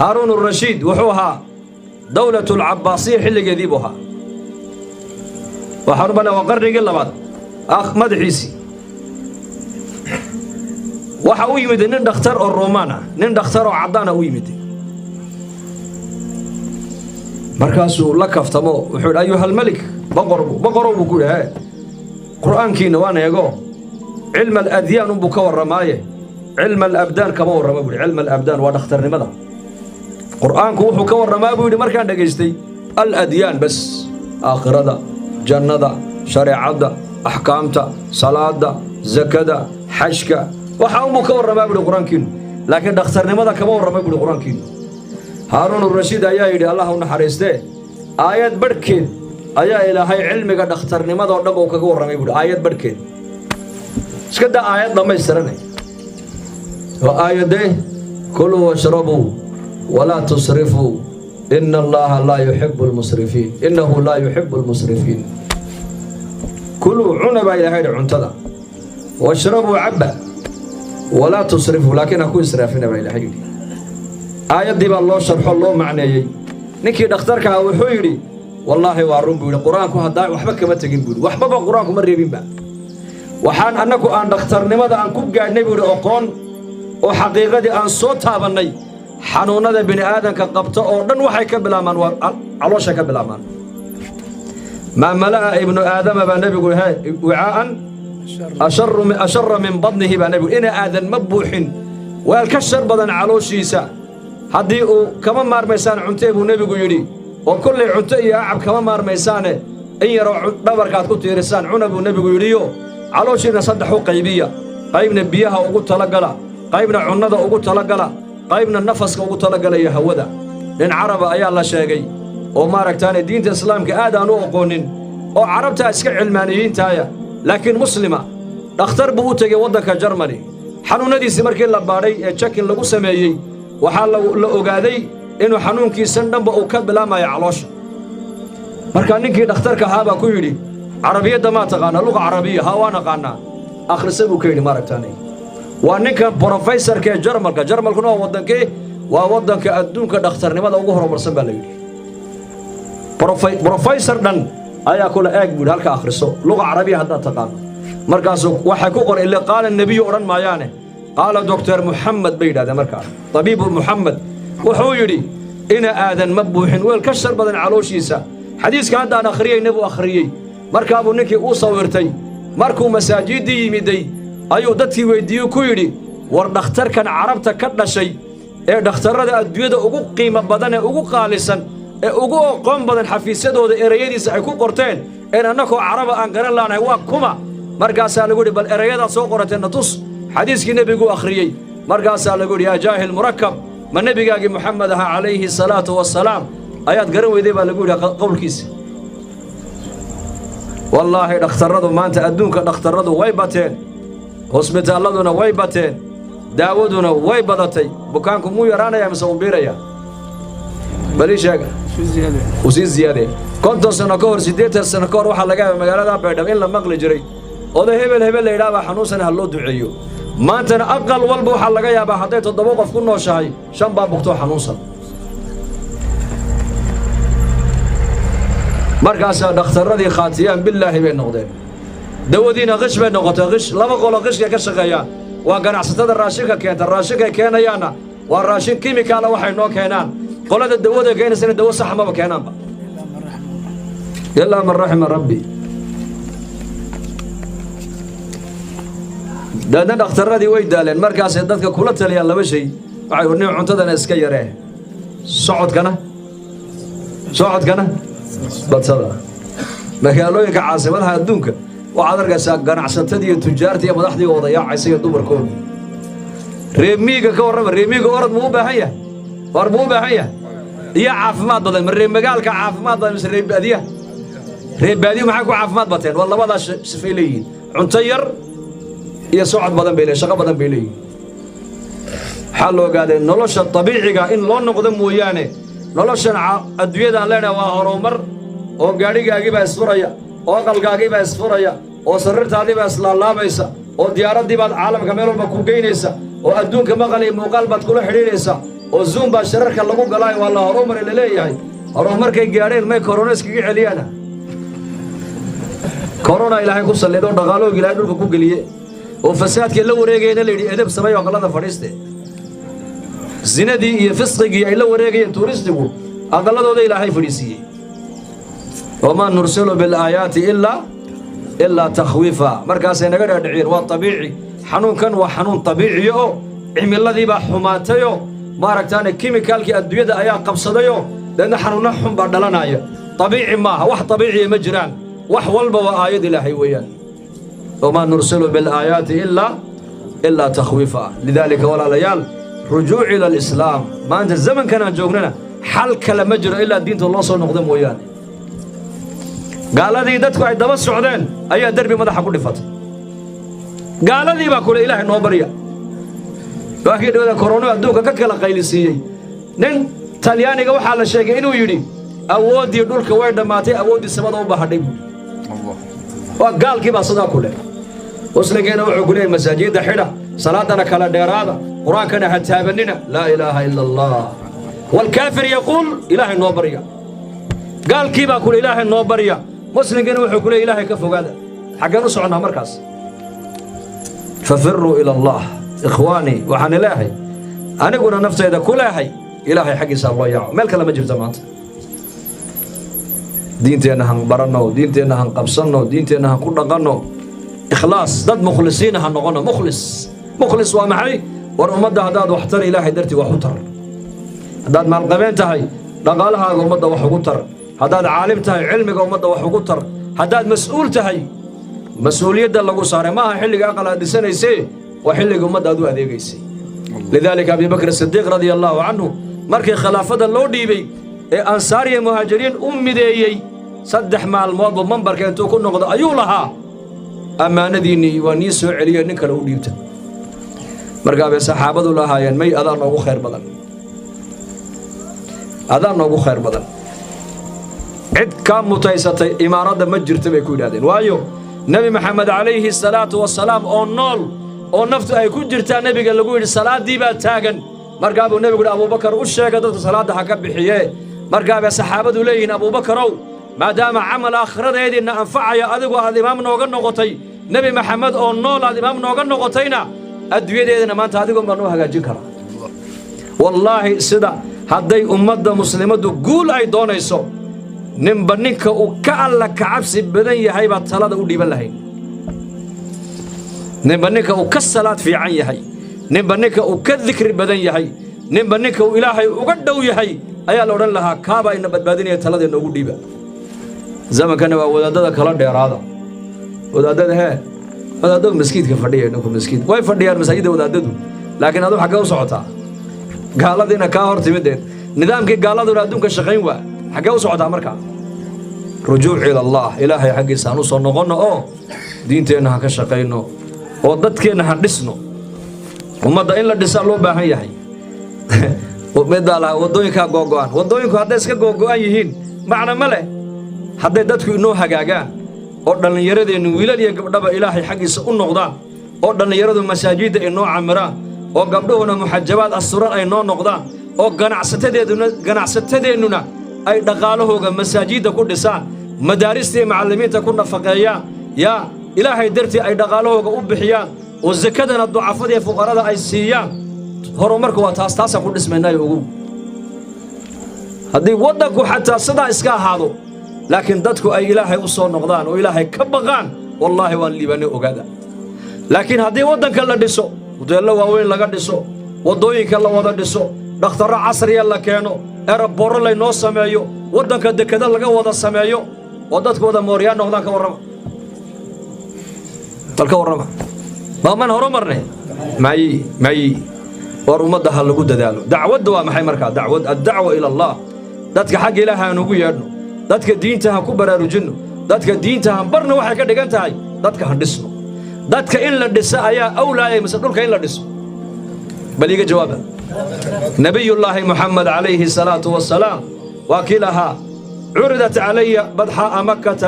Haaruun Rashiid wuxuu ahaa Dowlatulcabaasiya xilligeedii buu ahaa. Waxaan u bannaa waa qarnigii labaad madaxiisii. Waxa u yimid nin dhakhtar oo Roomaan ah, nin dhakhtar oo caddaana u yimid. Markaasuu la kaftamo, wuxuu yidhi: "أيها الملك", boqor, boqorow buu ku yidhi, hee, Qur'aankiinna waan eego, علم الأديان unbuu ka warramaaye, علم الأبدان kama warrama buu yidhi. علم الأبدان waa dhakhtarnimada. Qur'aanku wuxuu ka warramaa buu yidhi markaan dhegaystay الأديان bas, aakhirada, jannada, shareecadda, axkaamta, salaada, zakada, xajka, waxa unbuu ka warramaa buu yidhi Qur-aankiinu, laakiin dhakhtarnimada kama warrama buu yidhi Qur-aankiinu. Haaruun Rashiid ayaa yidhi, Allah u naxariistee, aayad barhkeed ayaa Ilaahay cilmiga dhakhtarnimada oo dhan ba uu kaga warramay buuhi. Aayad barhkeed iska daa, aayad dhammaystiranay waa aayadee? "كلوا واشربوا ولا تسرفوا إن الله لا يحب المسرفين، إنه لا يحب المسرفين". كلوا cuna baa Ilahay yidhi cuntada, واشربوا cabba, ولا تسرفوا laakiin ha ku israafina baa Ilahay yidhi. Aayaddii baa loo sharxo, loo macneeyey. Ninkii dhakhtarka ah wuxuu yidhi: "Wallaahi waa run," buu yidhi, "Qur-aanku haddaa waxba kama tegin," buu yidhi, "waxbaba Qur-aanku ma reebinba. Waxaan annagu aan dhakhtarnimada aan ku gaadhnay," buu yidhi, "oqoon oo xaqiiqadii aan soo taabannay, xanuunnada bini aadanka qabta oo dhan waxay ka bilaabmaan waa caloosha ka bilaabmaan. ما ملأ ابن آدم," baa nebigu, he, "وعاء أشر من بطنه," baa nebigu. Ina aadan ma buuxin weel ka shar badan calooshiisa. Haddii uu kama maarmaysaan cuntee buu nebigu yidhi, oo kollay cunto iyo acab kama maarmaysaane, in yaroo dhabarkaad ku tiirisaan cuna buu nebigu yidhiyo, calooshiina saddex u qaybiya: qaybna biyaha ugu talagala, qaybna cunnada ugu talagala, qaybna nafaska ugu talagalaya, hawada. Nin Caraba ayaa la sheegay oo maaragtaane diinta Islaamka aad aan u oqoonin, oo Carabtaa iska cilmaaniyiintaaya, laakiin Muslima. Dhakhtar buu u tegey waddanka Jarmani. Xanuunnadiisii markii la baadhay ee checking lagu sameeyey, waxaa la ogaaday inuu xanuunkiisan dhanba uu ka bilaamayo caloosha. Markaa ninkii dhakhtarka ahaa baa ku yidhi: "Carabiyadda maa taqaanaa? لغة عربية?" "Ha, waan aqaanaa." "Akhrisa," buu ka yidhi. Maaragtaane waa ninka brofeysarka ee Jarmalka. Jarmalkuna waa waddankee? Waa waddanka adduunka dhakhtarnimada ugu horumarsan baa la yidhi. Brofeysar dhan ayaa kula eeg buu yidhi: "Halka akhriso, لغة عربية haddaad taqaano." Markaasuu waxay ku qoray ile قال النبي odhan maayaane, قال doctor Muxamed bay yidhahdeen. Markaa tabiibu Muxamed wuxuu yidhi: "Ina aadan ma buuxin weel ka shar badan calooshiisa." Xadiiska haddaan akhriyeyna buu akhriyey. Markaabuu ninkii u sawirtay. Markuu masaajiddii yimiday ayuu dadkii weyddiiyey, ku yidhi: "War dhakhtarkan Carabta ka dhashay ee dhakhtarrada adduunyada ugu qiimo badan ee ugu qaalisan ee ugu oqoon badan xafiisyadooda erayadiisa ay ku qorteen een annakoo Caraba aan garan laanahay waa kuma?" Markaasaa lagu yidhi: "Bal erayadaad soo qorateen na tus." Xadiiskii nebiguu akhriyey. Markaasaa lagu yidhi: "يا جاهل مركب, ma nebigaagii Moxamed ahaa عليه الصلاة والسلام ayaad garan weyday?" baa lagu yidhi qowlkiisa. Wallaahi dhakhtarradu maanta adduunka dhakhtarradu way bateen, hosbitaalladuna way bateen, daawaduna way badatay. Bukaanku muu yaraanaya mise uu biiraya? Bal ii sheega. Uu sii ziyaadaya. 50 sano ka hor, 80 sano ka hor, waxaa laga yaaba magaalada Baydhabo in la maqli jiray oday hebel hebel la yidhaha baa xanuunsan, ha loo duceeyo. Maantana aqal walba waxaa laga yaabaa hadday toddoba qof ku nooshahay, shan baa bugtoo xanuunsan. Markaasaa dhakhtarradii khaatiyaan billaahi bay noqdeen, dawadiina qish bay noqotay. Qish laba qolo qishkay ka shaqeeyaan waa ganacsatada raashinka keenta. Raashinkay keenayaanna waa raashin kimikaala waxay noo keenaan. Qolada dawada keenaysana dawo saxa maba keenaanba, إلا من رحم ربي. Daadna dhakhtarradii way daaleen. Markaasay dadka kula taliyaan laba shay. Waxay odhan: "Cuntadana iska yaree, socodkana badsada." Magaalooyinka caasimadaha adduunka waxaad arkaysaa ganacsatadii iyo tujaartii iyo madaxdii wada yaacaysa iyo dumarkoodii. Reemiiga ka warrama. Reemiiga orod muu u baahan yahay? War muu u baahan yahay? Iyo caafimaad badan, ma reer magaalka caafimaad badan mise reer baadiyaha? Reer baadiyu maxay ku caafimaad bateen? Waa labadaas sifay leeyihiin: cunto yar iyo socod badan bay leeyihin, shaqo badan bay leeyihiin. Waxaa la ogaaday nolosha dabiiciga in loo noqdo mooyaane, noloshan adduunyadaan leenahay waa horumar, oo gaadhigaagii baa isfuraya, oo aqalkaagii baa isfuraya, oo sariirtaadii baa islaalaabaysa, oo diyaaraddii baad caalamka meel walba ku geynaysa, oo adduunka maqal iyo muuqaal baad kula xidhiidhaysa. Oo Zoom baa shirarka lagu galaayo, waa la horumari laleeyahay. Horumarkay gaadheen may korona iskaga celiyaana? Korona Ilaahay ku sallido, dhaqaalooga Ilahay dhulka ku geliye, oo fasaadkii la wareegayna la yidhi edeb samay oo aqalada fadhiiste. Zinadii iyo fisqigii ay la wareegayeen tuuristigu aqalladooda Ilaahay fadhiisiiyey. وما نرسل بالآيات إلا تخويفا. Markaasay naga dhaadhiciyeen waa abiici, xanuunkan waa xanuun abiiciya oo cimiladii baa xumaatayoo maaragtaane kimikaalkii adduunyada ayaa qabsadayoo deedna xanuunno xun baa dhalanaya. Abiici maaha, wax abiiciya ma jiraan, wax walba waa aayad Ilaahay weeyaan. وما نرسل بالآيات إلا تخويفا. لذلك walaalayaal, رجوع إلى الإسلام. Maanta zamankan aan joognana xal kale ma jiro ilaa diinta loo soo noqdo mooyaane. Gaaladii dadku ay daba socdeen ayaa derbi madaxa ku dhifatay. Gaaladii baa kule Ilaahay noo barya. Waakii dhawada korona adduunka ka kala qaylisiiyey, nin Talyaaniga waxaa la sheegay inuu yidhi awooddii dhulka way dhammaatay, awooddii samada u bahadhay buuri. Waa gaalkii baa sidaa ku leh. Muslimkeena wuxuu ku leeyahy masaajidda xidha, salaadana kala dheeraada, Qur-aankana ha taabanina. لا إله إلا الله. والكافر يقول Ilaahay noo barya. Gaalkii baa kule Ilaahay noo barya, muslimkiina wuxuu ku leeyahy Ilaahay ka fogaada. Xaggeen u soconnaa markaas? ففروا إلى الله. إخواني, waxaan ilaahay aniguna naftayda ku leehay, Ilaahay xaggiisa loo yaaco, meel kale ma jirto maanta. Diinteenna han baranno, diinteenna han qabsanno, diinteenna han ku dhaqanno. Ikhlaas, dad mukhlisiina ha noqono. Mukhlis, mukhlis waa maxay? War ummadda haddaad wax tar, Ilaahay dartii wax u tar. Haddaad maalqabeen tahay, dhaqaalahaaga ummadda wax ugu tar. Haddaad caalim tahay, cilmiga ummadda wax ugu tar. Haddaad mas-uul tahay, mas-uuliyadda lagu saaray maaha xilliga aqal aad dhisanaysee, waa xilliga ummadda aad u adeegaysay. لذلك Abi Bakr Sidiiq رضي الله عنه markii khilaafada loo dhiibay ee Ansaar iyo Muhaajiriin u mideeyey, 3 maalmoodba mambarka intuu ku noqdo ayuu lahaa ammaanadiinnii waa nii soo celiye, nin kale u dhiibta. Markaa bay saxaabadu lahaayeen may, adaa noogu khayr badan, adaa noogu khayr badan, cid kaa mutaysatay imaaradda ma jirta bay ku yidhahdeen. Waayo, Nebi Maxamed عليه الصلاة والسلام oo nool oo naftu ay ku jirtaa nebiga lagu yidhi salaaddii baa taagan. Markaa buu nebigu yidhi Abuubakar u sheega dadka salaadda ha ka bixiyee. Markaa bay saxaabadu leeyihiin, Abuubakarow, maadaama camal aakhiradeediinna anfacaya adigu aad imaam nooga noqotay, Nebi Maxamed oo nool aad imaam nooga noqotayna, adduunyadeedana maanta adigun baa noo hagaajin karaa. Wallaahi, sida hadday ummadda muslimaddu guul ay doonayso, ninba ninka uu ka Alla ka cabsi badan yahay baa talada u dhiiban lahayn, ninba ninka uu ka salaad fiican yahay, ninba ninka uu ka dikri badan yahay, ninba ninka uu Ilaahay uga dhow yahay ayaa la odhan lahaa kaabaa ina badbaadinaya, talada inoogu dhiiba. Zamankana waa wadaadada kala dheeraada. Wadaadada hee, wadaadadu maskiidka fadhiya, ninku maskiid way fadhiyaan masaajidda wadaadadu, laakiin adu xaggee u socotaa? Gaaladiina kaa hor timideed, nidaamkii gaaladuna adduunka shaqayn waa. Xaggee u socotaa markaa? رجوع إلى الله. Ilaahay xaggiisa aan u soo noqonno oo diinteenna ha ka shaqayno oo dadkeenna ha dhisno. Ummadda in la dhisaa loo baahan yahay. Midbaa lahaa waddooyinkaa googo'an. Waddooyinku hadday iska googo'an yihiin macna ma leh. Hadday dadku inoo hagaagaan oo dhallinyaradeennu wiilal iyo gabdhaba Ilaahay xaggiisa u noqdaan, oo dhallinyaradu masaajidda inoo camiraan, oo gabdhuhuna muxajabaad asturan ay noo noqdaan, oo ganacsatadeeduna ganacsatadeennuna ay dhaqaalahooga masaajidda ku dhisaan, madaarista iyo macallimiinta ku nafaqeeyaan, yaa Ilaahay dartii ay dhaqaalahooga u bixiyaan, oo sakadana ducafada iyo fuqarada ay siiyaan, horumarku waa taas. Taasaan ku dhismaynaayo ogow. Haddii waddanku xataa sidaa iska ahaado, laakiin dadku ay Ilaahay u soo noqdaan oo Ilaahay ka baqaan, wallaahi waan liibanay, ogaada. Laakiin haddii waddanka la dhiso, huteello waaweyn laga dhiso, waddooyinka la wada dhiso, dhakhtarro casriya la keeno, airporro laynoo sameeyo, waddanka dekado laga wada sameeyo, oo dadku wada mooryaan noqdaan, ka warrama, bal ka warrama, maaman horumarnay? May, may. War ummadda ha lagu dadaalo. Dacwadda waa maxay markaa? Dacwad, الدعوة إلى الله. Dadka xagga Ilaaha aan ugu yeedhno, dadka diinta ha ku baraarujinno, dadka diinta han barno. Waxay ka dhigan tahay dadka han dhisno. Dadka in la dhiso ayaa awlaayay mise dhulka in la dhiso? Bal iiga jawaaba. Nabiyullaahi Muxamed عليه الصلاة والسلام waa kii lahaa عرضت علي بطحاء مكة.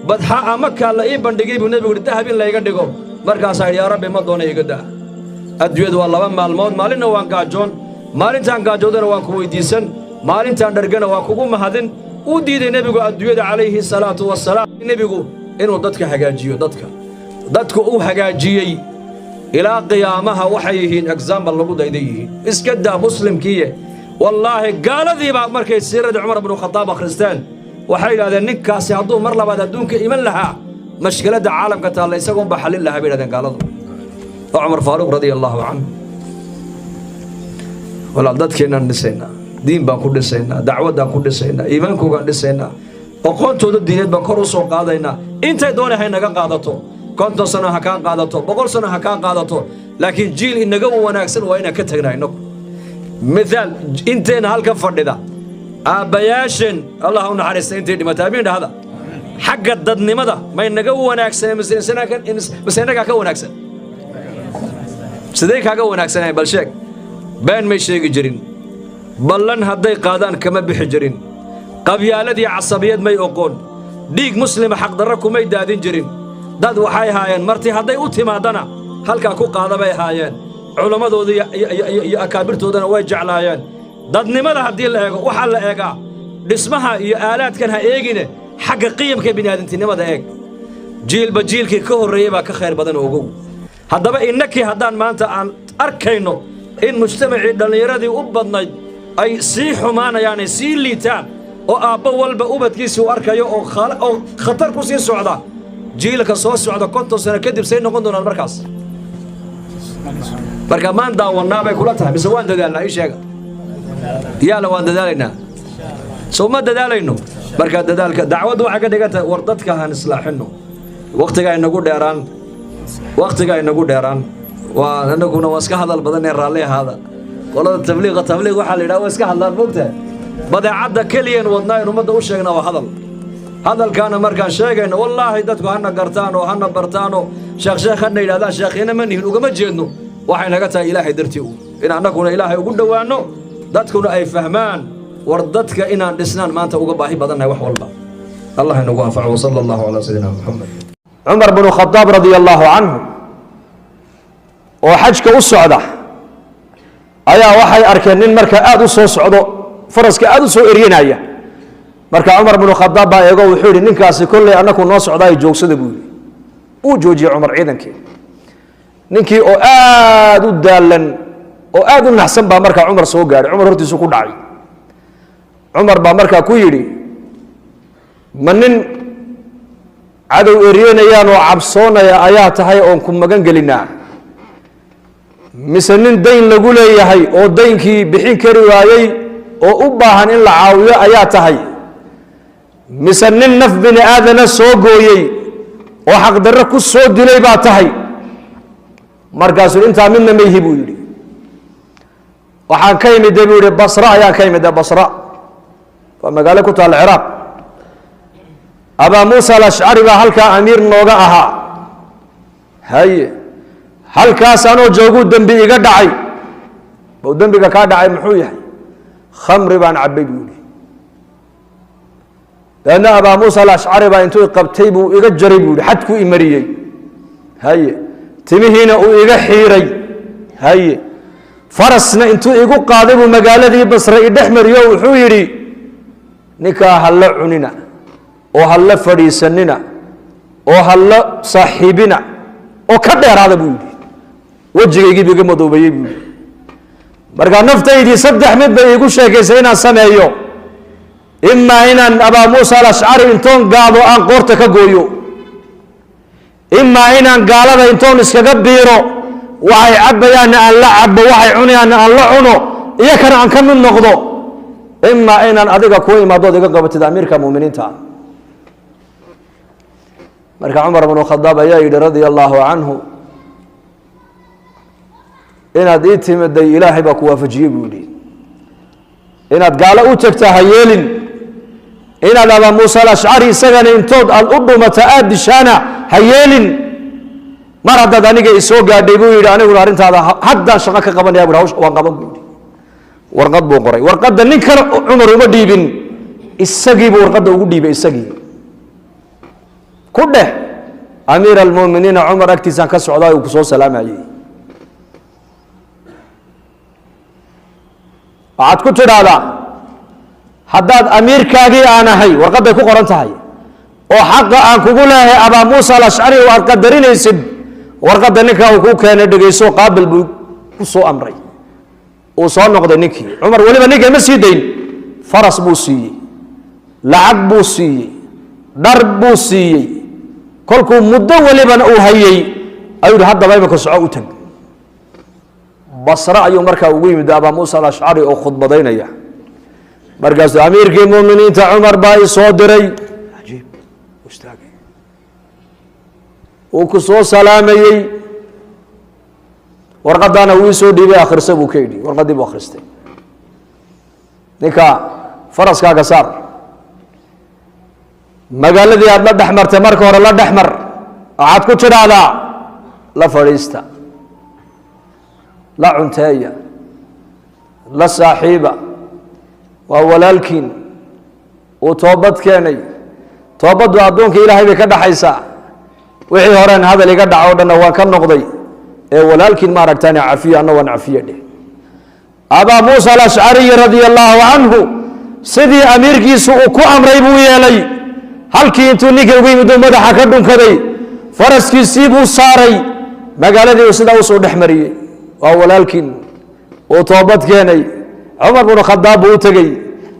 Badxaa'a Maka la ii bandhigay buu nebigu yidhi, dahab in layga dhigo. Markaasaa yidhi, yaa Rabbi, ma doona, iga daa. Adduunyadu waa 2 maalmood, maalinna waan gaajoon. Maalintaan gaajoodana waan ku weyddiisan, maalintaan dhargana waan kugu mahadin. Uu diiday nebigu adduunyada calayhi salaatu wasalaam. Nebigu inuu dadka hagaajiyo, dadku uu hagaajiyey ilaa qiyaamaha waxay yihiin example lagu dayday yihiin. Iska daa muslimkiiye, wallaahi gaaladiibaa markay siiradii Cumar bnu Khadaab akhristeen waxay yidhahdeen, ninkaasi hadduu mar labaad adduunka iman lahaa, mashkiladda caalamka taalla isagoonba xallin lahaa, bay yidhahdeen gaaladu. Waa Cumar Faaruuq radia allaahu canhu. Walaal, dadkeennaan dhisaynaa, diin baan ku dhisaynaa, dacwaddaan ku dhisaynaa, iimaankoogaan dhisaynaa, aqoontooda diineed baan kor u soo qaadaynaa. Intay doonay hay naga qaadato, 50 sano ha kaa qaadato, 100 sano ha kaa qaadato, laakiin jiil inaga wanaagsan waa inaan ka tagnaa innagu. Mithaal, inteenna halka fadhida, aabbayaasheen Allah u naxariista intay dhimatay, amiin dhahda, xagga dadnimada may naga wanaagsan mise innagaa ka wanaagsan? Sidee kaaga wanaagsanayn? Bal sheeg. Been may sheegi jirin, ballan hadday qaadaan kama bixi jirin, qabyaaladii casabiyad may oqoon, dhiig muslima xaqdarro kumay daadin jirin. Dad waxay haayeen marti hadday u timaadana halkaa ku qaada bay haayeen. Culammadooda iyo akaabirtoodana way jeclaayeen. Dadnimada haddii la eego, waxaa la eegaa dhismaha iyo aalaadkan ha eegine, xagga qiyamka bini'aadamtinimada eeg. Jiilba jiilkii ka horreeyey baa ka khayr badan, ogow. Haddaba innakii haddaan maanta aan arkayno in mujtamacii dhallinyaradii u badnayd ay sii xumaanayaanay sii liitaan, oo aabbo walba ubadkiisii u arkayo oo khatar ku sii socda, jiilka soo socda 50 sano kadib say noqon doonaan markaas? Marka maan daawannaa bay kula tahay mise waan dadaalnaa? Ii sheega. Yaala, waan dadaalaynaa, soo ma dadaalayno? Marka dadaalka dacwaddu waxay ka dhigan tahay, war dadka han islaaxinno. Wakhtiga inagu dheeraan, wakhtiga inagu dheeraan. Waa inaguna waa iska hadal badan ee raalli ahaada. Qolada tabliiqa, tabliiq waxaa la yidhaha waa iska hadlaan, moogtahay. Badeecadda keliyan wadnaa in ummadda u sheegnaa waa hadal. Hadalkaana markaan sheegayno, wallaahi dadku hana gartaan oo hana bartaanoo sheekh sheekh hana yidhahdaan, sheekhiina ma nihin, ugama jeedno. Waxay naga tahay Ilaahay dartii u in annaguna Ilaahay ugu dhowaanno, dadkuna ay fahmaan. War dadka inaan dhisnaan maanta uga baahi badannahay wax walba. Allah inagu anfaco. Wasala allahu calaa sayidina Muxamed. Cumar bnu Khadaab radia allaahu canhu oo xajka u socda ayaa waxay arkeen nin marka aada u soo socdo, faraska aada u soo eryanaya. Marka Cumar bnu Khadaab baa eego, wuxuu yidhi, ninkaasi kolley annaku noo socdaayo, joogsada, buu yidhi. Uu joojiyey Cumar ciidankii. Ninkii oo aada u daalan oo aada u naxsan baa markaa Cumar soo gaadhay. Cumar hortiisu ku dhacay. Cumar baa markaa ku yidhi, ma nin cadow eryanayaan oo cabsoonaya ayaa tahay oon ku magan gelinaa, mise nin dayn lagu leeyahay oo daynkii bixin kari waayey oo u baahan in la caawiyo ayaa tahay, mise nin naf bini aadana soo gooyey oo xaqdarro ku soo dilay baa tahay? Markaasuu, intaa midna mayhi, buu yidhi. Waxaan ka imide, buu yidhi, Basra ayaan ka imide. Basra waa magaalo ku taalla Ciraaq. Abaa Muusa Alashcari baa halkaa amiir nooga ahaa. Haye, halkaas anoo jooguu dembi iga dhacay. Bau dembiga kaa dhacay muxuu yahay? Khamri baan cabbay, buu yidhi. Dabeedna Abaa Muusa Alashcari baa intuu qabtay buu iga jaray, buu yidhi, xadkuu imariyey. Haye, timihiina uu iga xiiray. Haye, farasna intuu igu qaaday buu magaaladii Basre idhex mariyo. Wuxuu yidhi, ninkaa ha la cunina oo ha la fadhiisanina oo ha la saaxiibina oo ka dheeraada, buu yidhi. Wejigaygii buu iga madoobeeyey, buu yidhi. Markaa naftaydii saddex mid bay iigu sheekaysay inaan sameeyo: imaa inaan Abaa Muusa Alashcari intoon gaado aan qoorta ka gooyo, imaa inaan gaalada intoon iskaga biiro, waxay cabbayaanna aan la cabbo, waxay cunayaanna aan la cuno, iyo kana aan ka mid noqdo, imaa inaan adiga kuu imaadood iga qabatid amiirka muminiinta. Marka Cumar bnu Khadaab ayaa yidhi radia allaahu canhu, inaad ii timiday Ilaahay baa ku waafajiyey, buu yidhi. Inaad gaalo u tagtaa ha yeelin, inaad Abaa Muusa Alashcari isagana intood aad u dhumata aada dishaana ha yeelin. Mar haddaad aniga isoo gaadhay, buu yidhi, aniguna arrintaada haddaan shaqo ka qabanaya, bu hawsh waan qaban, buu yidhi. Warqad buu qoray. Warqadda nin kale Cumar uma dhiibin, isagii buu warqadda ugu dhiibay. Isagii ku dheh, amiir almuminiina Cumar agtiisaan ka socdaa, uu ku soo salaamayey. Waxaad ku tidhaahdaa haddaad amiirkaagii aan ahay, warqadday ku qoran tahay oo xaqa aan kugu leeyahay Abaa Muusa Alashcari oo aad qadarinaysid, warqadda ninkaa uu kuu keenay dhegayso, qaabil buu ku soo amray. Uu soo noqday ninkii. Cumar weliba ninka ma sii dayn, faras buu siiyey, lacag buu siiyey, dhar buu siiyey. Kolkuu muddo welibana uu hayey ayuu yihi, haddaba imika soco, u tag Basre. Ayuu markaa ugu yimid Abaa Muusa Alashcari oo khudbadaynaya. Markaasuu, amiirkii muminiinta Cumar baa i soo diray. Ajiib, istaagay, uu ku soo salaamayey, warqadaana uu isoo dhiibay, akhrisa buu ka yidhi. Warqaddii buu akhristay. Ninka faraskaaga saar, magaaladii aada la dhex martay marka hore la dhex mar, waxaad ku tidhaahdaa la fadhiista, la cunteeya, la saaxiiba, waa walaalkiin, uu toobad keenay. Toobaddu addoonka Ilaahay bay ka dhaxaysaa. Wixii horeen hadal iga dhaco o dhanna waan ka noqday, ee walaalkiin ma aragtaan, cafiya, anna waan cafiye dheh. Abaa Muusa Alashcariy radia allaahu canhu sidii amiirkiisu uu ku amray buu yeelay. Halkii intuu ninkii ugu yimid uu madaxa ka dhunkaday, faraskiisii buu saaray, magaaladii uu sidaa usoo dhex mariyey. Waa walaalkiin, uu toobad keenay. Cumar bnu Khadaab buu u tegey.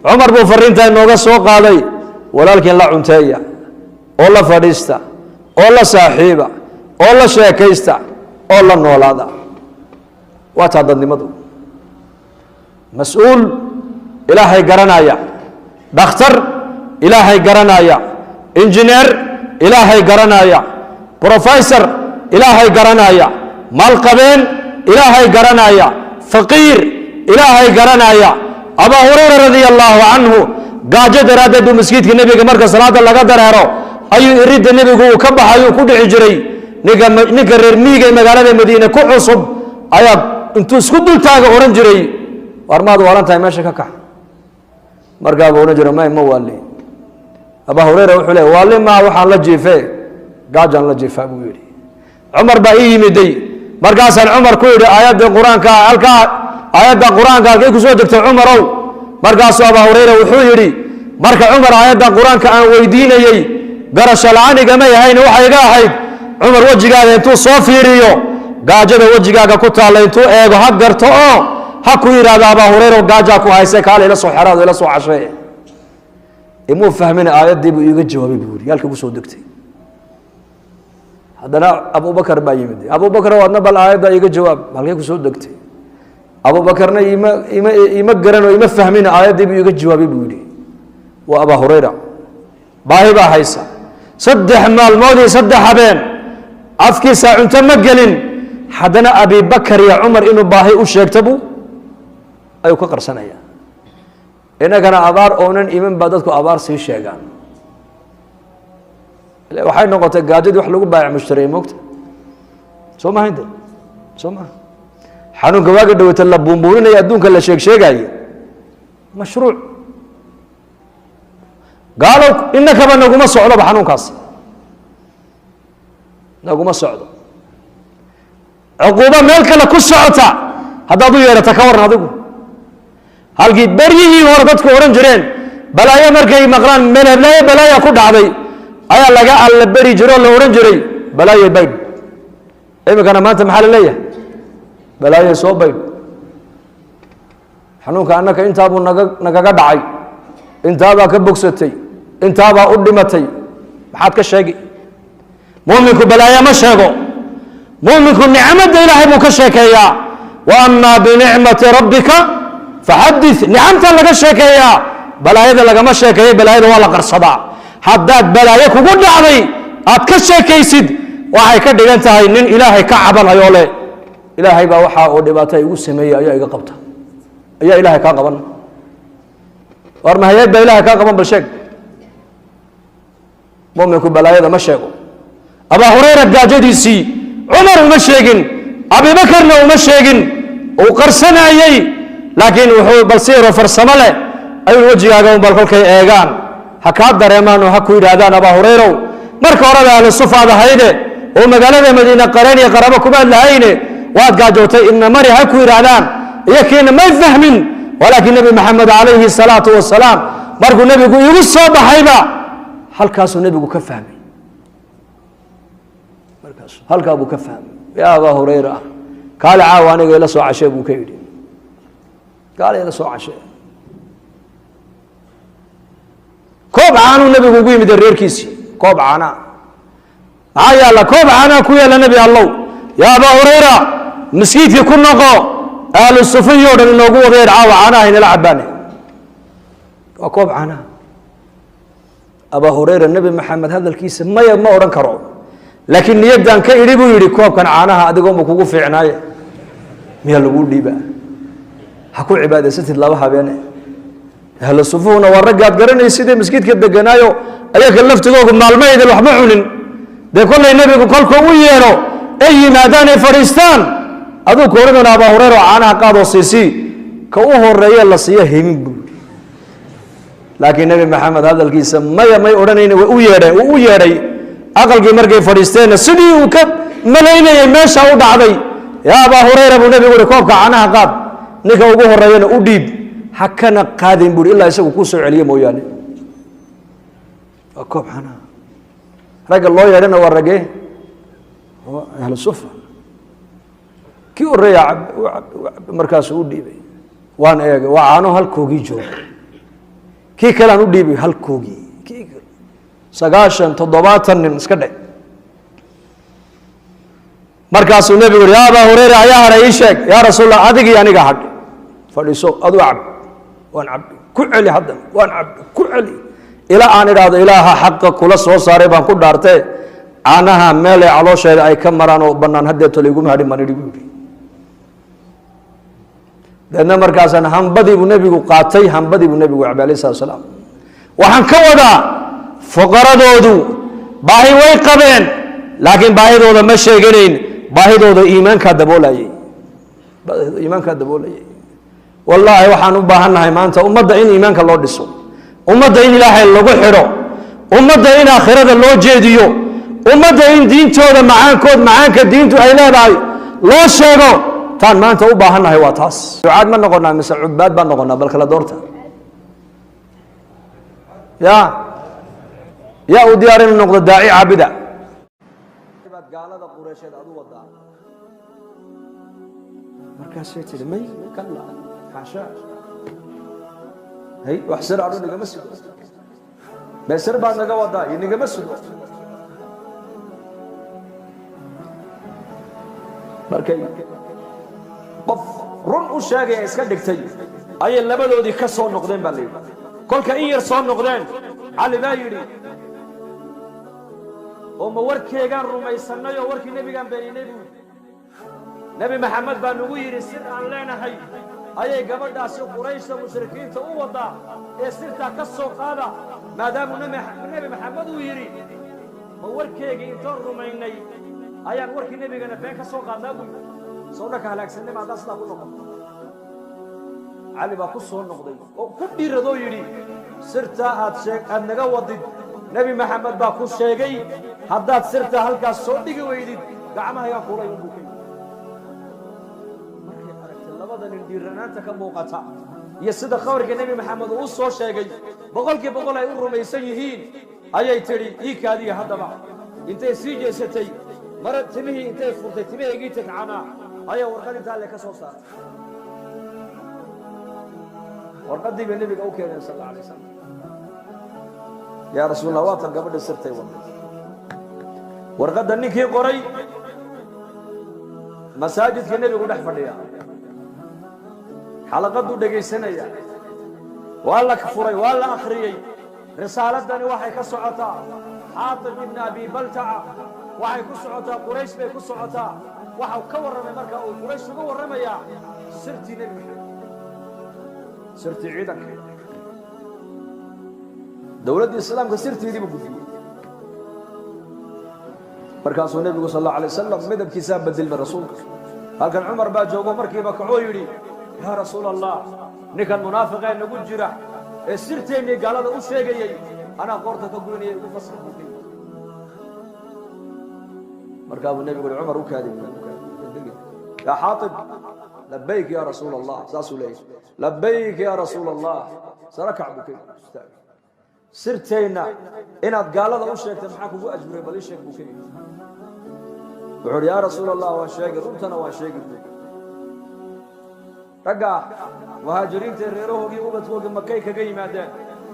Cumar buu fariintaa inooga soo qaaday: walaalkiin la cunteeya oo la fadhiista oo la saaxiiba oo la sheekaysta oo la noolaada. Waa taa dadnimadu. Mas-uul Ilaahay garanaya, dhakhtar Ilaahay garanaya, injineer Ilaahay garanaya, professor Ilaahay garanaya, maalqabeen Ilaahay garanaya, faqiir Ilaahay garanaya. Abaa Hurayra radia allaahu canhu gaajo daraaddeed buu maskiidka Nebiga marka salaada laga dareero ayuu iridda Nebigu uu ka baxayuu ku dhici jiray. Ninka reer miyiga ee magaalada Madiine ku cusub ayaa intuu isku dultaaga odhan jiray, war maad waalan tahay, meesha ka kax. Markaa buu odhan jiray, may, ma waali. Abaa Hurayra wuxuu leey, waali maa, waxaan la jiife gaajaan la jiifaa buu yidhi. Cumar baa ii yimiday, markaasaan Cumar ku yidhi, aayadda Qur-aanka halkaa, aayadda Qur-aanka halkay kusoo degtay, Cumarow? Markaasuu Abaa Hurayra wuxuu yidhi, marka Cumar aayadda Qur-aanka aan weydiinayey garasho la-aan igamay ahayn, waxay iga ahayd Cumar wejigaaga intuu soo fiiriyo, gaajada wejigaaga ku taalla intuu eego, ha garto oo ha ku yidhahdo, Abaa Hurayra gaajaa ku hayse, kaale ila soo xeraado, ila soo cashee. Imuu fahmin, aayaddii buu iiga jawaabay buu yidhi halkii kusoo degtay. Haddana Abubakar baa yimid. Abubakar, adna bal aayadda iiga jawaab, halkay kusoo degtay? Abubakarna ima garan oo ima fahmin, aayaddii buu iiga jawaabay buu yidhi. Waa Abaa Hurayra, baahi baa haysa, 3 maalmood iyo 3 habeen afkiisa cunto ma gelin. Haddana Abibakar iyo Cumar inuu baahi u sheegto buu ayuu ka qarsanaya. Innagana abaar oonan iman baa dadku abaar sii sheegaan. Waxay noqotay gaajadii wax lagu baayac mushtariyey, moogta soo maha inte soo maha? Xanuunka waaga dhawata la buunbuuninaya, adduunka la sheeg sheegaaye, mashruuc gaalow innakaba naguma socdoba, xanuunkaasi naguma socdo. Cuquubo meel kale ku socota haddaad u yeedhata, ka waran adigu? Halkii beryihii hore dadku odhan jireen balaayo markay maqlaan, meel heblaayo balaaya ku dhacday, ayaa laga alla beri jiro oo la odhan jiray balaayo baydh. Iminkana maanta maxaa la leeyahay? Balaayo soo baydh. Xanuunka annaka intaabuu naga nagaga dhacay, intaabaa ka bogsatay, intaabaa u dhimatay, maxaad ka sheegi? Muuminku balaayo ma sheego, muuminku nicmadda Ilaahay buu ka sheekeeyaa. Wa amaa binicmati rabbika faxadith. Nicamta laga sheekeeyaa, balaayada lagama sheekeeyo. Balaayada waa la qarsadaa. Haddaad balaayo kugu dhacday aad ka sheekaysid, waxay ka dhigan tahay nin Ilaahay ka cabanayo leh, Ilaahay baa waxaa uu dhibaato igu sameeyey ayaa iga qabta. Ayaa Ilaahay kaa qaban? War mahayeed baa Ilahay kaa qaban? Bal sheeg. Muminku balaayada ma sheego. Abaa Hurayra gaajadiisii Cumar uma sheegin, Abibakarna uma sheegin, uu qarsanayey. Laakiin wuxuu bal si yaro farsamo leh ayuu wejigaaga un bal kolkay eegaan ha kaa dareemaan oo ha ku yidhaahdaan, Abaa Hurayrow, marka horeba ahlu sufaad ahayde oo magaalada Madiine qareen iyo qarabo kumaad lahayne, waad gaajootay, ina mari, ha ku yidhaahdaan. Iyo kiina may fahmin. Walaakiin Nebi Maxamed calayhi salaatu wasalaam markuu nebigu igu soo baxayba, halkaasuu nebigu ka fahmay. Markaas halkaa buu ka fahmay. Yaa Abaa Hurayra, kaale caawa aniga ila soo cashee, buu ka yidhi. Kaale ila soo cashee. Koob caanuu nebigu ugu yimid reerkiisii. Koob caanaa maxaa yaalla? Koob caanaa ku yaalla. Nebi Allow, yaa Abaa Hurayra, maskiidkii ku noqo, ahlu sufiyo dhan inoogu wadayeer, caawa caanaha inala cabaane. Waa koob caanaha. Abaa Hurayra Nebi Maxamed hadalkiisa maya ma odhan karo, laakiin niyaddan ka idhi, buu yidhi, koobkan caanaha adigoonba kugu fiicnaaye, miyaa laguu dhiibaa? Ha ku cibaadaysatid laba habeene. Ahlu sufuhuna waa raggaad garanaysidee maskiidka deganaayo, ayaga laftigoogu maalmaydin waxma cunin. Dee kollay nebigu kolka u yeedho ay yimaadaan ay fadhiistaan, aduu ku odhan doona Abaa Hurayra oo caanaha qaadoo siisii, ka u horeeye la siiyo himin, buu. Laakiin Nebi Maxamed hadalkiisa maya may odhanayni, way u yeedheen. Uu u yeedhay aqalkii. Markay fadhiisteenna sidii uu ka malaynayay meesha u dhacday. Yaa Abaa Hurayra, buu nebigu uhi, koobka caanaha qaad, ninka ugu horeeyana u dhiib, ha kana qaadin, buuri, ilaa isagu kuu soo celiyo mooyaane. Waa koob caanaha. Ragga loo yeedhana waa raggee? Waa ahlu sufa. Kii horeeya cab u cab u cab, markaasuu u dhiibay. Waan eegay, waa caano halkoogii jooga. Kii kale aan u dhiibay, halkoogii. Kii kale, 90 70 nin iska dhe. Markaasuu nebigu yidhi, yaa Abaa Hurayra, ayaa hadhay? Ii sheeg. Yaa Rasuul Allah, adigii aniga hadh. Fadhiiso, aduu cab. Waan cabbi. Ku celi haddana. Waan cabbi. Ku celi ilaa aan idhaahdo, Ilaaha xaqa kula soo saaray baan ku dhaartee, caanaha meelay caloosheeda ay ka maraan oo bannaan haddeeto layguma hadhin, baan idhi, buu yidhi. Deedna markaasaan hambadii buu nebigu qaatay, hambadii buu nebigu cabay alayh salatu salaam. Waxaan ka wadaa, fuqaradoodu baahi way qabeen, laakiin baahidooda ma sheeganayn. Baahidooda iimaankaa daboolayay, baahidooda iimaankaa daboolayay. Wallaahi, waxaan u baahan nahay maanta ummadda in iimaanka loo dhiso, ummadda in Ilaahay lagu xidho, ummadda in aakhirada loo jeediyo, ummadda in diintooda macaankood, macaanka diintu ay leedahay loo sheego. Taan maanta u baahan nahay waa taas. Ducaad ma noqonaa mise cubaad baan noqonaa? Bal kala doorta. Ya yaa u diyaar inuu noqdo daaci caabida? Baad gaalada Qureysheed aad u wadaa. Markaasay tidhi, may, kalla, xaasha, hay, wax sir adhu nigama sugo. Mee sir baad naga wadaa? Iyo nigama sugo. Markay qof run u sheegaya iska dhigtay ayay labadoodii ka soo noqdeen, baa la yidhi. Kolka in yar soo noqdeen, Cali baa yidhi, oo ma warkeegaan rumaysannay oo warkii nebigaan beeninay? Buu yidhi. Nebi Maxamed baa nagu yidhi sir aan leenahay ayay gabadhaasi Qurayshta mushrikiinta u wadaa, ee sirtaa ka soo qaada. Maadaamuu Nebi Maxamed uu yidhi, ma warkeegii intoon rumaynay ayaan warkii nebigana been ka soo qaadnaa? Buu yidhi. Soo dhanka halaagsanay ma haddaan sidaa ku noqon? Cali baa ku soo noqday oo ku dhiiradoo yidhi, sirtaa aad sheeg aad naga wadid, Nebi Maxamed baa ku sheegay, haddaad sirtaa halkaas soo dhigi weydid, gacmahaygaa kulay unbuu ka yidhi. Markay aragtay labada nin dhiiranaanta ka muuqata iyo sida khabarka Nebi Maxamed uu u soo sheegay 100% ay u rumaysan yihiin, ayay tidhi, ii kaadiya haddaba. Intay sii jeesatay, mara timihii intay furtay, timahaygii tagcanaa ayaa warqad intaa le ka soo saartay. Warqaddii bay nebiga u keeneen sal alla alay wasalam. Yaa Rasuul Allah, waatan gabadhii sirtay waday. Warqadda ninkii qoray masaajidka nebigu dhex fadhiya, xalaqaduu dhegaysanaya. Waa la furay, waa la akhriyey. Risaaladani waxay ka socotaa Xaatib ibn Abi Baltaca, waxay ku socotaa Quraysh bay ku socotaa. Waxau ka warramay marka uu Quraysh uga warramayaa sirtii Nebi Maxamed, sirtii ciidanka dowladda islaamka, sirteedii buu gudbiyey. Markaasuu nebigu sal allahu alay wasalam midabkiisaa bedelmay. Rasuulka halkan Cumar baa joogo, markiiba kacoo yidhi, yaa Rasuul Allah, ninkan munaafiqee nagu jira ee sirteennii gaalada u sheegayey anaa qoorta ka goynaya, igu fasax, buu ka yidhi. Markaa buu nebigu yihi, Cumar, u kaadi, yaa Xaatib. Labayk yaa rasuul Allah, saasuu leeyahay. Labayk yaa rasuul Allah. Sare kac buu ka yidhi, istaagay. Sirteenna inaad gaalada u sheegtay maxaa kugu ajburay? Bal ii sheeg, buu ka yidhi. Wuxuu yidhi, yaa rasuul Allah, waan sheegay, runtana waan sheegi, buu. Ragga muhaajiriinta reerahoogii, ubadkoogii Makay kaga yimaadeen.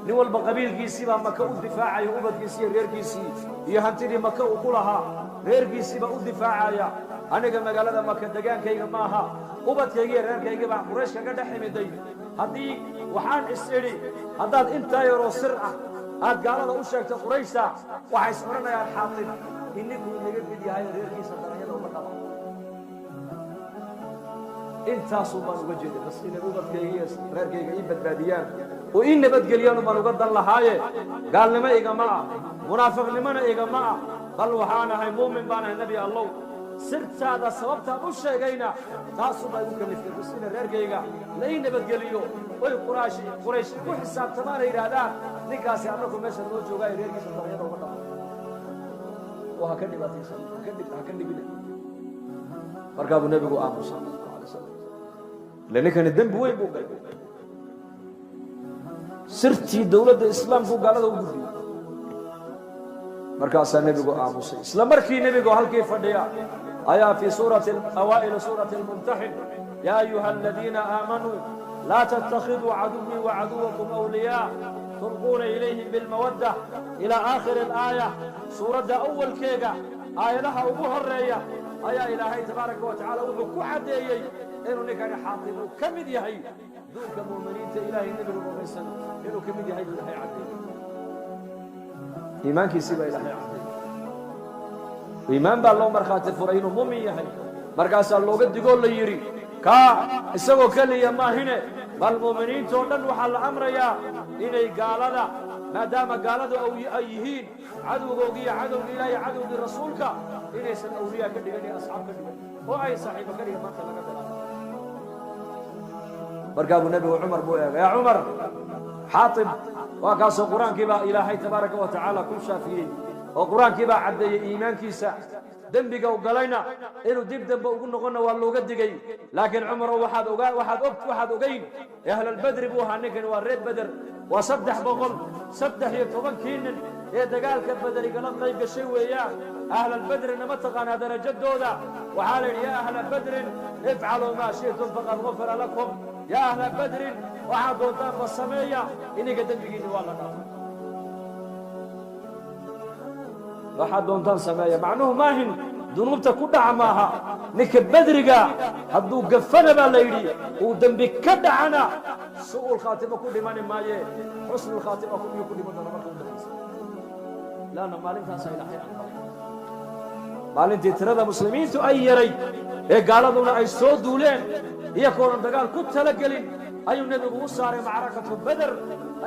Nin walba qabiilkiisii baa Maka u difaacaya, ubadkiisii iyo reerkiisii iyo hantidii Maka uu ku lahaa reerkiisii baa u difaacaya. Aniga magaalada Maka degaankayga maaha, ubadkayga iyo reerkaygii baa Quraysh kaga dhex imiday. Haddii waxaan is idhi, haddaad intaa yaroo sir ah aad gaalada u sheegto Qurayshta, waxay is odhanayaan Xaatib ininkuu inaga mid yahay, reerkiisa daranyada uga dhaba. Intaasuu baan uga jeeday bas, inay ubadkayga iyo reerkayga ii badbaadiyaan oo ii nabadgeliyaan baan uga dan lahaaye. Gaalnimo igama ah, munaafiqnimona igama ah, bal waxaan ahay muumin baan ahay. Nebi Allow, sirtaada sababtaan u sheegayna taasuu baa igu kaliftay bas, inay reerkayga la ii nabadgeliyo oy Quraysh igu xisaabtamaana yidhaahdaan ninkaasi annagu meesha noo joogaayo reerkiisa daranyada uga dhaba oo ha ka dhibaataysan, ha ka dhibina. Markaa buu nebigu aamusay alay slam, ille ninkani dembi weyn buu galay. Sirtii dowladda islaamkuu gaalada u gudbiyey. Markaasaa nebigu aamusay. Isla markii nebigu halkii fadhiya ayaa fii suurati awaa'ili suurati almumtaxin, yaa ayuha aladiina aamanuu laa tattakhiduu caduwii wacaduwakum awliyaa tulquuna ilayhim bilmawadda, ilaa aakhiri alaaya. Suuradda awalkeega aayadaha ugu horeeya ayaa Ilaahay tabaaraka wa tacaala wuxuu ku caddeeyey inuu ninkani Xaatib uu ka mid yahay duulka mu'miniinta Ilaahay nebiga rumaysan, inuu ka mid yahay buu Ilaahay caddeeyey. Iimaankiisii baa Ilaahay caddeeyey. Iimaan baa loo markhaati furay inuu mu'min yahay. Markaasaa looga digoo la yidhi, kaa isagoo keliya maahine, bal mu'miniintoo dhan waxaa la amrayaa inay gaalada, maadaama gaaladu ay yihiin cadowgoogii iyo cadowgii Ilaahay, cadowgii rasuulka, inaysan awliyaa ka dhigan iyo asxaab ka dhigan oo ay saaxiibo ka dhigan maanta laga bilaabo. Markaa buu nebigu Cumar buu eegay. Yaa Cumar, Xaatib waa kaasoo qur-aankii baa Ilaahay tabaaraka wa tacaala ku shaafiyey oo qur-aankii baa caddeeyey iimaankiisa. Dembiga u galayna inuu dib dambe ugu noqonna waa looga digay. Laakiin Cumarow, waxaad ogaa, waxaad og, waxaad ogeyn, ahlalbedri buu ahaa ninkani, waa reer Beder, waa 313-kii nin ee dagaalka Beder igala qayb gashay weeyaan. Ahlalbedrina ma taqaanaa darajadooda? Waxaa la yidhi, yaa ahla badrin ifcaluu maa shi'tum faqad gufira lakum. Yaa ahla badrin, waxaad doontaanba sameeya, ininka dembigiinni waa la dhaafay. Waxaad doontaan sameeya macnuhu maahin dunuubta ku dhaca maaha. Ninka bedriga hadduu gafana, baa la yidhi, uu dembi ka dhacana, su'ul khaatima ku dhimani maaye, xusnul khaatima miyuu ku dhiman doona marka u dambaysa, laanna maalintaasaa Ilaahay aqbalay. Maalintii tirada muslimiintu ay yaray ee gaaladuna ay soo duuleen, iyagoonan dagaal ku talagelin, ayuu nebigu u saaray macrakatu Beder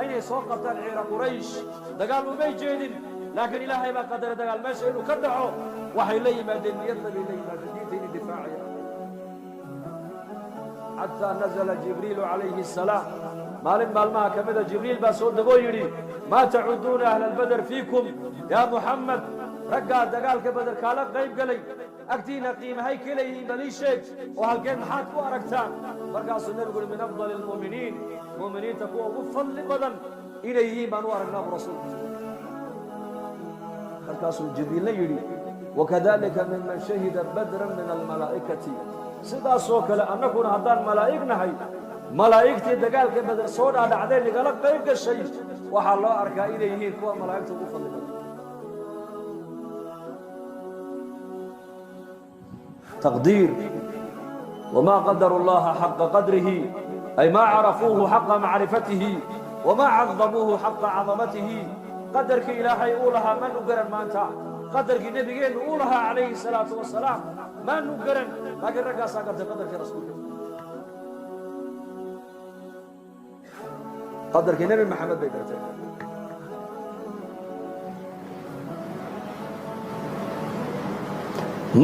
inay soo qabtaan ciira Quraysh. Dagaal umay jeedin, laakiin Ilaahay baa qadaray dagaal meesha inuu ka dhaco. Waxay la yimaadeen niyadna bay la yimaadeen, diinta inay difaacayaan, xataa nazala Jibriilu calayhi asalaam. Maalin maalmaha ka mida Jibriil baa soo degoo yidhi, maa tacuduuna ahla albeder fiikum yaa Muxamed? Raggaa dagaalka Beder kaala qayb galay agtiina qiimahay ka leeyihiin, bal ii sheeg, oo halkeen maxaad ku aragtaan? Markaasuu nebigu yidhi, min afdali almu'miniin, mu'miniinta kuwa ugu fadli badan inay yihiin baan u aragnaa, buu rasuulku yidhi. Markaasuu Jibriilna yidhi, wakadalika miman shahida badran min almalaa'ikati. Sidaasoo kale annaguna haddaan malaa'ig nahay, malaa'igtii dagaalka Beder soo dhaadhacday nagala qayb gashay waxaa loo arkaa inay yihiin kuwa malaa'igta ugu fadli badan. Taqdiir, wamaa qadaru llaha xaqa qadrihi, ay maa carafuuhu xaqa macrifatihi wamaa cadamuuhu xaqa cadamatihi. Qadarkii Ilaahay uu lahaa maanu garan maanta, qadarkii nebigeennu uu lahaa calayhi salaatu wasalaam maanu garan, laakiin raggaasaa gartay qadarkii rasuulka, qadarkii Nebi Maxamed bay gartay.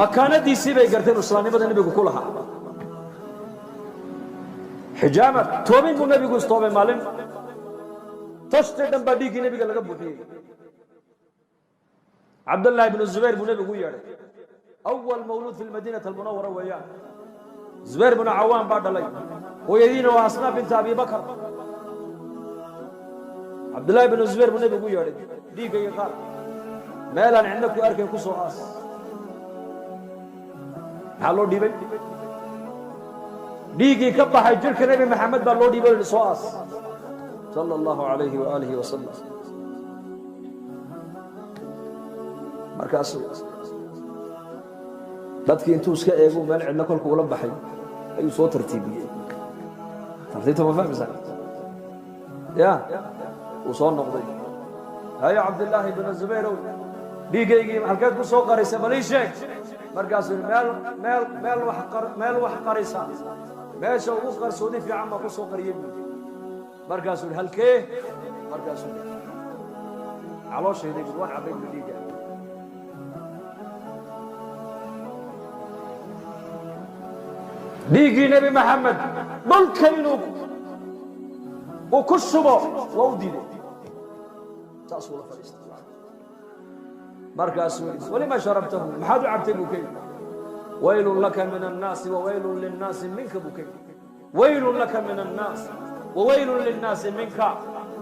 Makaanadiisii bay garteen islaamnimada nebigu ku lahaa. Xijaamad toobin buu nebigu istoobay maalin, tashti dhan baa dhiiggii nebiga laga buuxiyey. Cabdallaahi bnu Zubayr buu nebigu u yeedhay, awal mawluud fi lmadiinati almunawara weeyaan. Zubayr bnu Cawaan baa dhalay, hooyadiina waa Asmaa binta Abi Bakar. Cabdullaahi bnu Zubayr buu nebigu u yeedhay, dhiigga iyo qaar meelaan cidna ku arkayn ku soo aas. Maxaa loo dhiibay? Dhiiggii ka baxay jirka Nebi Maxamed baa loo dhiibay, soo aas, sala Allahu alayhi waaalihi wasalam. Markaasuu dadkii intuu iska eegu meel cidlo kolku ula baxay ayuu soo tartiibiyey. Tartiibta ma fahmaysaa? Ya uu soo noqday. Hayo Cabdillaahi bnu Zubayrow, dhiiggaygii halkeed ku soo qarisa, bal ii sheeg. Markaasuu yidhi, meel meel meel wax qar, meel wax qarisa meesha ugu qarsoodi fiican baa ku soo qariyey buui. Markaasuu yidhi, halkee? Markaasuu yidhi, calooshayday buui, waan cabbay buui dhiigga. Dhiiggii Nebi Maxamed dhulka inuu uu ku shubo waa u diiday, saasuu la fadhiistay. Markaasuu yidhi, walima sharabtahu? Maxaad u cabtay buu ka yidhi. Waylun laka min annaasi wawaylun linnaasi minka buu ka yidhi. Waylun laka min annaas wawaylun linnaasi minka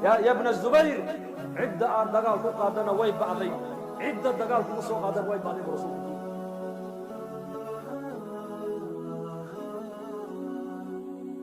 ya bna Zubayr. Cidda aad dagaal ku qaadana way ba'day, cidda dagaal kugu soo qaadana way ba'day buu rasuulku.